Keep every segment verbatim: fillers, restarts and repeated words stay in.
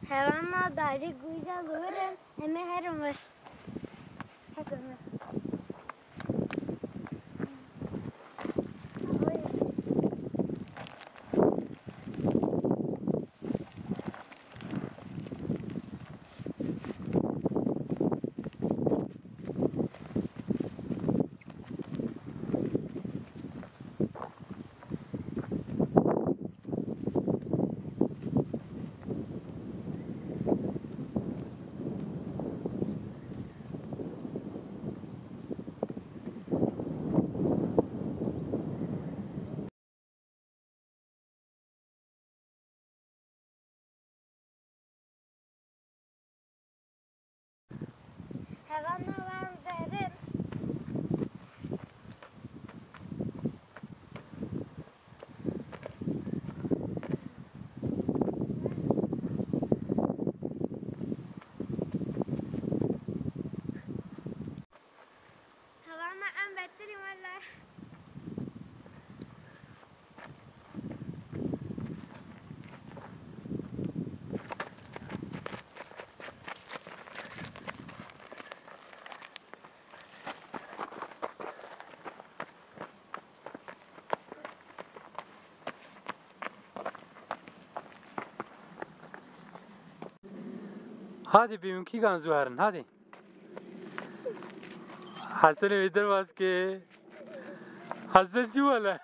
Hevana darî gûja li wir in, em ê herin wir. Hesin wir. Hevana wan verin. Hevana em betilî wele. Hadi bîmkî gan zû herin, hadi. Hesenê wê derbas ke. Hesen çi wele?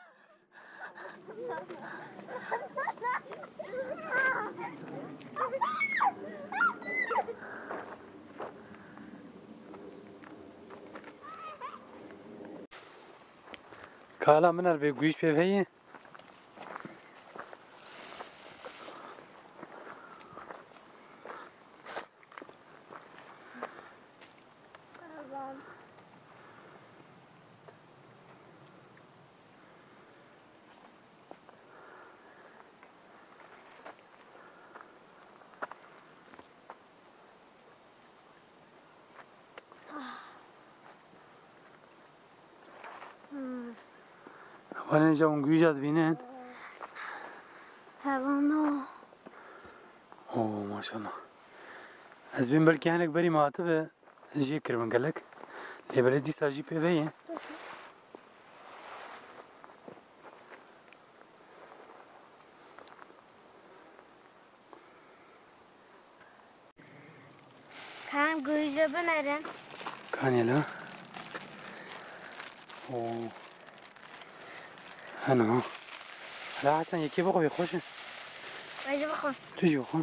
Kala min er bê gûyîş pê heye. Hmm. Hevalên ja hûn gûja dibînin. Hevana. Oo, maşallah. Ez bîm belkî hinek berî me hatibe jê kiribin gelek. Lê belê dîsa jî pê ve ye. Kan gûyî jê binerin. Kanê la. Oo. Hena. La Hesen, yekê bixwe, wê xweş e. Ez jî bixwim. Tu jî bixwe.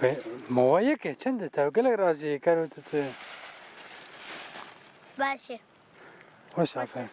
Wê, mowa yek e, çend e? Te gelek razî ye, kar û tu, tu. Baş e. Xweş, aferin.